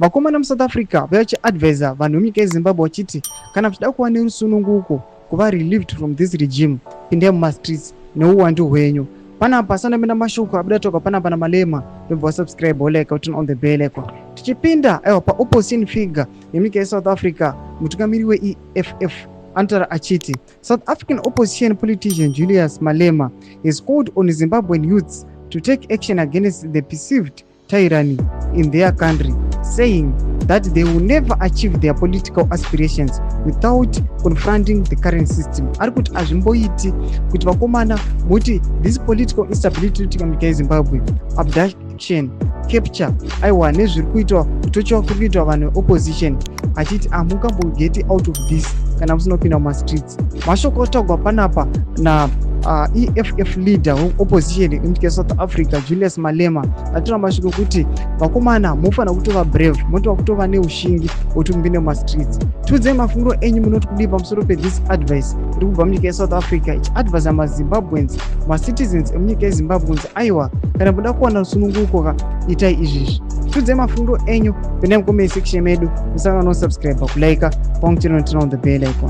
Vakomana muSouth Africa vaiva vachiadvisa vanhu vemunyika yeZimbabwe vachiti kana muchida kuva nerusununguko, kuva relieved from this regime, pindai mumastreets neuwandu hwenyu. Panapa sanamina mashoko abuda toka panapa naMalema. Ndobva wasubscribe, wolike, turn on the bell icon. Tichipinda aiwa paopposition figure yemunyika yeSouth Africa, mutungamiri weEFF anotaura achiti South African opposition politician Julius Malema has called on Zimbabwean youths to take action against the perceived tyranny in their country, saying that they will never achieve their political aspirations without confronting the current system. Ari kuti hazvimboiti kuti vakomana muti this political instability iritika munyika yeZimbabwe, abduction, capture, aiwa, nezviri kuitwa, kutochiwa kuri kuitwa vanhu veopposition, achiti hamungambogeti out of this kana musina kupinda mumastreets. Mashoko otaurwa panapa na EFF leader weopposition emunyika yeSouth Africa, Julius Malema, atora mashoko ekuti vakomana mufanira kutova brave, motova kutova neushingi wekuti mupinde mumastreets. Tiudzei mafungiro enyu, munoti kudii pamusoro pethis advice iri kubva munyika yeSouth Africa ichiadvisa maZimbabweans, macitizens emunyika yeZimbabwe, kunzi aiwa, kana muda kuwana rusununguko ka, itai izvizvi? Tiudzei mafungiro enyu, pindai mucomment section medu, musanga nosubscribe, kulike, pamwe chete noturn on the bell icon.